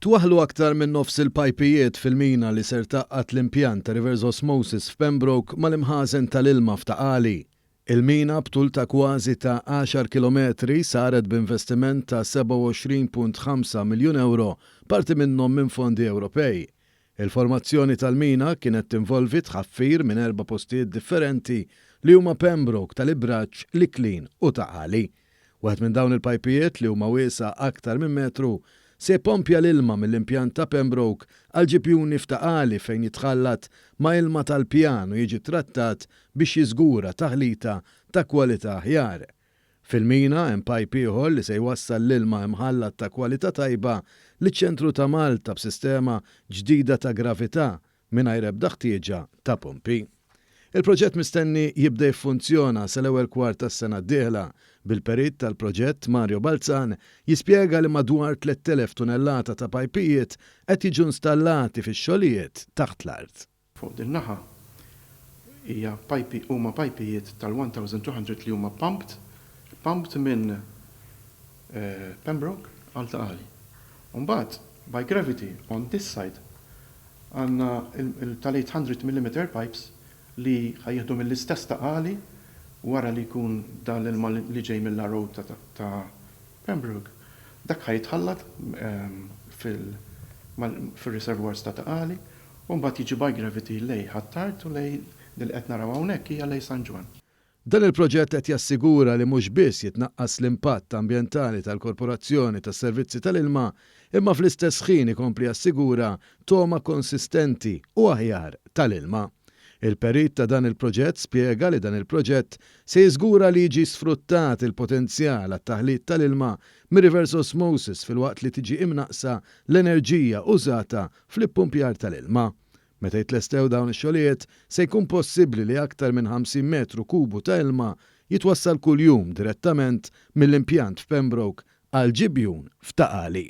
Twaħħlu aktar minn nofs il-pajpijiet fil-mina li ser tgħaqqad l-impjant ta' reverse osmosis f'Pembroke mal-imħażen tal-ilma f'Ta' Qali. Il-mina b'tul ta' kważi ta' għaxar kilometri saret b'investiment ta' 27.5 miljun ewro, parti minnhom minn fondi Ewropej. Il-formazzjoni tal-mina kienet tinvolvi tħaffir minn erba' postijiet differenti li huma Pembroke, Tal-Ibraġġ, l-Iklin u Ta' Qali. Wieħed minn dawn il-pajpijiet li huma wiesgħa aktar minn metru se jippompja l-ilma mill-impjant ta' Pembroke għal ġibjuni f'Ta' Qali fejn jitħallat ma' ilma tal-pjan u jiġi trattat biex jiżgura taħlita ta' kwalità aħjar. Fil-mina hemm pajp ieħor li se jwassal l-ilma imħallat ta' kwalità tajba liċ-ċentru ta' Malta b'sistema ġdida ta' gravità mingħajr ebda ħtieġa ta' pompi. Il-proġett mistenni jibda jiffunzjona sal-ewwel kwart tas-sena d-dieħla, bil-perit tal-proġett Mario Balzan jispjega li madwar 3,000 tunellata ta' pajpijiet qed jiġu installati fix-xogħlijiet taħt l-art. Fuq din naħa hija pajpi huma pajpijiet tal-1200 li huma pumped pumped minn Pembroke għal Ta' Qali. U mbagħad by gravity on this side għandna tal-800 millimeter pipes li ħa jieħdu mill-istess Ta' Qali wara li jkun dan l-ilma li ġej mill-RO ta' Pembroke. Dak ħa jitħallat fil-reservoirs ta' Ta' Qali u mbagħad jiġi by gravity lejn Ħ'Attard u lejn din li qed naraw hawnhekk hija lejn San Ġwann. Dan il-proġett qed jassigura li mhux biss jitnaqqas l-impatt ambjentali tal-Korporazzjoni tas-Servizzi tal-Ilma imma fl-istess ħin ikompli jassigura togħma konsistenti u aħjar tal-ilma. Il-perit ta' dan il-proġett spjega li dan il-proġett se jiżgura li jiġi sfruttat il-potenzjal għat-taħlit tal-ilma mir-reverse osmosis filwaqt li tiġi imnaqqsa l-enerġija użata fl-ippumpjar tal-ilma. Meta jitlestew dawn ix-xogħlijiet, se jkun possibbli li aktar minn 50 metru kubu ta' ilma jitwassal kuljum direttament mill-impjant f'Pembroke għal Ġibjun f'Ta' Qali.